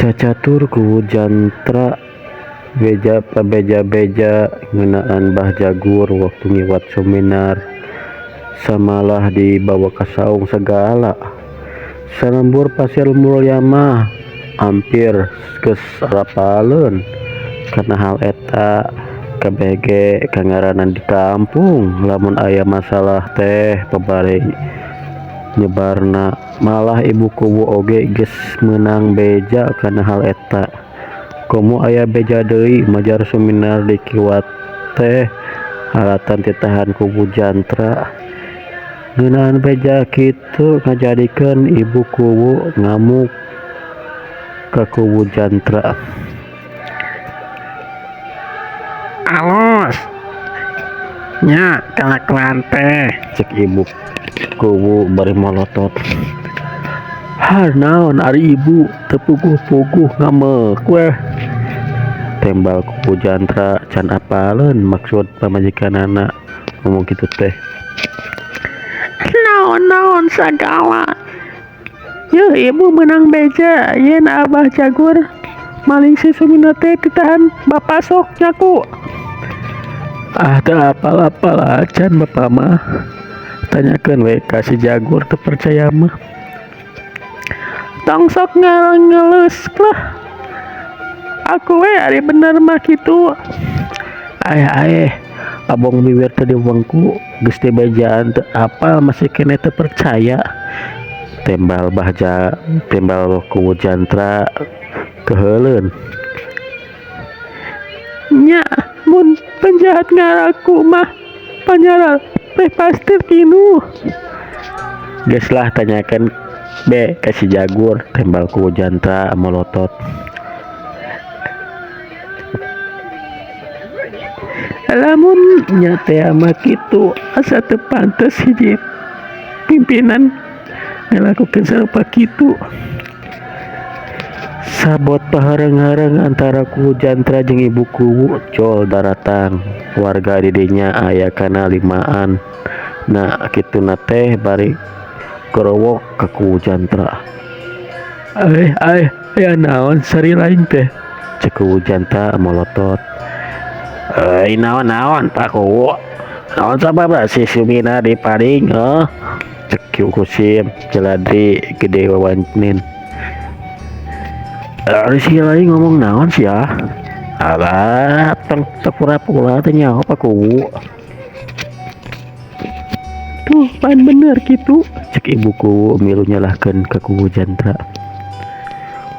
Cacatur kuwu Jantra beja pabeja-beja ngeunaan Bah Jagur waktu ngiwat Suminar samalah dibawa ka saung sagala. Salembur Pasir Mulya mah ampir geus arapaleun kana hal eta. Kabeh ge kangaranan di kampung lamun aya masalah teh babari nyebarna. Malah ibu kuwu oge geus meunang beja kana hal eta. Komo aya beja deui majar Suminar dikiwat teh haratan titahan kuwu Jantra. Ngeunaan beja kitu ngajadikeun ibu kuwu ngamuk ka kuwu Jantra. Alus nya kalakuan teh. Cek ibu kuwu bari molotot. Har naon ari ibu teu puguh-puguh ngamek weh. Tembal kuwu Jantra can apaleun maksud pamajikanana ngomong kitu teh. Naon-naon sagala. Yeuh ibu meunang beja yen Abah Jagur maling si Suminar teh ditahan bapa sok nyaku. Ah teu apal-apal acan bapa mah. Tanyakeun we ka si Jagur teu percaya mah. Tong sok ngeles lah. Aku we ari bener mah kitu. Aeh aeh abong biwir teh diwengku geus dibejaan teu apal masih keneh teu percaya. Tembal Bahja tembal kuwu Jantra keheuleun. Nya mun penjahat ngaraku mah panyarar teh pasti pinuh. Geus lah tanyakeun be ka si Jagur tembal kuwu Jantra molotot. Lamun nya teh mah kitu asa teu pantes hiji pimpinan ngalakukeun sarupa kitu. Sabot pahereung-hereung antara kuwu Jantra jeung ibu kuwu col daratang. Warga di dinya aya kana limaan. Nah kituna teh bari gorowok ka kuwu Jantra. Aeh aeh aya naon sari lain teh? Cek kuwu Jantra molotot. Euy naon-naon Pak Kuwu. Naon sababna si Suminar diparing heuh? Cek Ki Husim jaladri gede wawanin. Ari si lain ngomong naon sia? Alah tong teu pura-pura teh nyaho Pak Kuwu. Tuh pan bener kitu. Cek ibu kuwu milu nyalahkeun ka kuwu Jantra.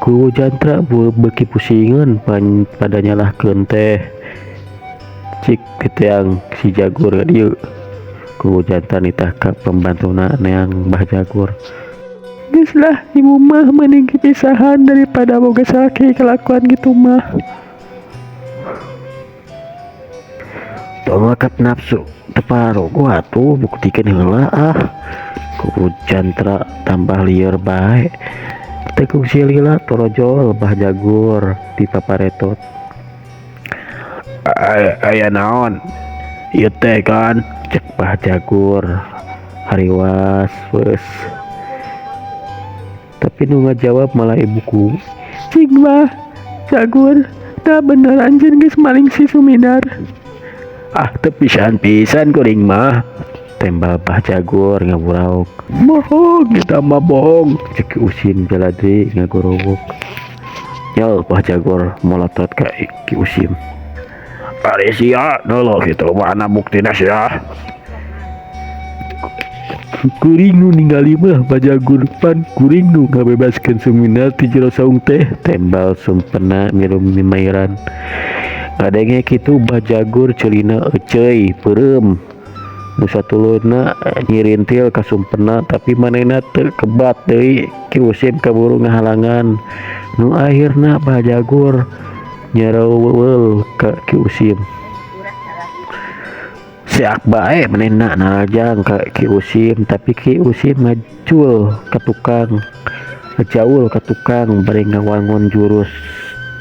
Kuwu Jantra beuki pusingeun pan pada nyalahkeun teh. Cik titeang si Jagur ka dieu. Kuwu Jantra nitah ka pembantuna neang Bah Jagur. Geus lah ibu mah mending pisahan daripada boga salaki kelakuan gitu mah. Tong lekap nafsu teu paruguh atuh buktikeun heula ah. Kuwu Jantra tambah lieur bae. Teu kungsi lila torojol Bah Jagur di paparetot. Aya naon ieu teh kan? Cek Bah Jagur hariwas weus. Tapi nu ngajawab malah ibuku. Cing Bah Jagur, tah bener anjeun geus maling si Suminar. Ah teu pisan-pisan kuring mah. Tembal Bah Jagur ngaburauk. Bohong eta mah bohong. Cek Usim jaladri ngagorowok. Nyel Bah Jagur molotot ka Ki Usim. Ari sia dulu kitu mana buktina sia? Kuring nu ningali mah Bah Jagur pan kuring nu ngabebaskeun Suminar ti jero saung teh. Tembal sumpena milu mimairan. Ngadenge kitu Bah Jagur ceulina euceuy peureum. Nu satuluyna nyirintil ka sumpena tapi manehna teu kebat deui. Ki Usim kaburu ngahalangan. Nu akhirna Bah Jagur nyereuweul ka Ki Usim. Seak bae manehna narajang ka Ki Usim tapi Ki Usim ngajul ka tukang. Ngajaul ka tukang bari ngawangun jurus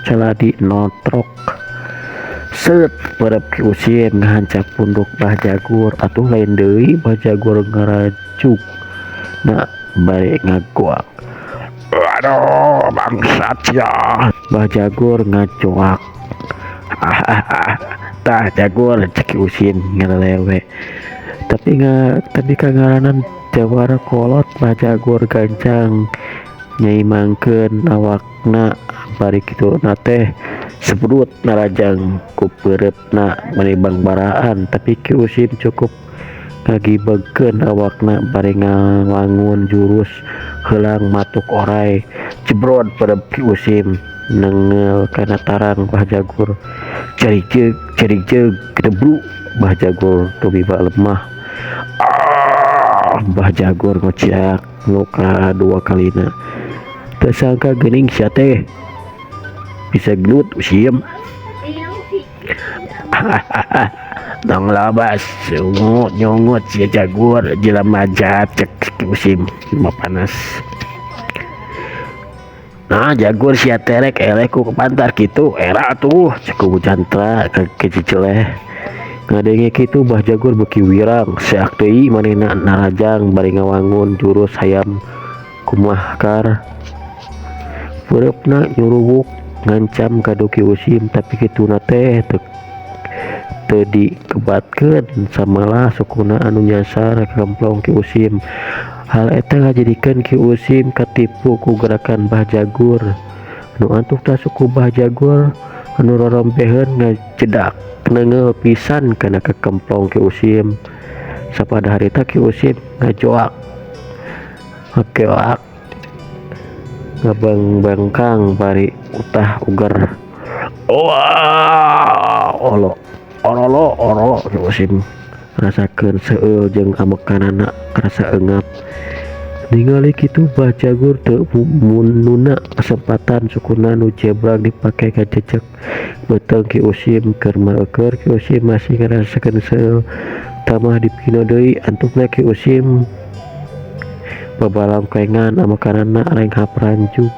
caladi notrok. Set perep Ki Usim ngahancap punduk Bah Jagur atuh lain deui Bah Jagur ngarajuk. Nah bari ngagoak. Aduh, bangsat sia. Bah Jagur ngacoak. Ah, ah, ah. Tah Jagur, cek Usim ngelelewe. Tapi nggak, tapi kangaranan jawara kolot, Bah Jagur gancang nyaimangkeun awakna, bari kitu na teh sebrut narajang ku peureupna meuni bangbaraan, tapi Ki Usim cukup ngagibegkeun awakna bari ngawangun jurus heulang matuk oray. Jebrod peureub Ki Usim nengeul kana tarang Bah Jagur. Carijeug carijeug gedebru, Bah Jagur tumiba lemah. Ah, Bah Jagur ngociak nu kadua kalina. Teu sangka geuning sia teh bisa gelut, Usim. Tong loba sungut nyungut sia Jagur, jelema jahat, cek Usim panas. Nah Jagur, sia terek eleh ku pantar kitu, era tuh, cek Kubu Jantra kejejeleh. Ngadenge kitu, Bah Jagur beuki wirang, seak deui manehna narajang bari ngawangun jurus hayam kumahkar. Peureupna nyuruwuk ngancam kadu Ki Usim, tapi kituna teh teu dikebatkeun, samalah sukuna anu nyasar kakemplong Ki Usim. Hal eta ngajadikeun Ki Usim katipu ku gerakan Bah Jagur. Nu antukna suku Bah Jagur anu rorombeheun ngajedak neunggeul pisan kana kakemplong Ki Usim. Sapada harita Ki Usim ngajoak ngakeoak ngabangbangkang bari utah uger. Wah, olo orolo orolo, Ki Usim ngarasakeun seueul jeung amekanana karasa eungap. Ningali kitu, Bah Jagur teu nunda kasempatan, sukuna nu jebrag dipake ngajejek beuteung Ki Usim. Keur maeukeun Ki Usim masih ngarasakeun seueul, tambah dipino deui, antukna Ki Usim babalangkengan, amekanana renghap ranjug.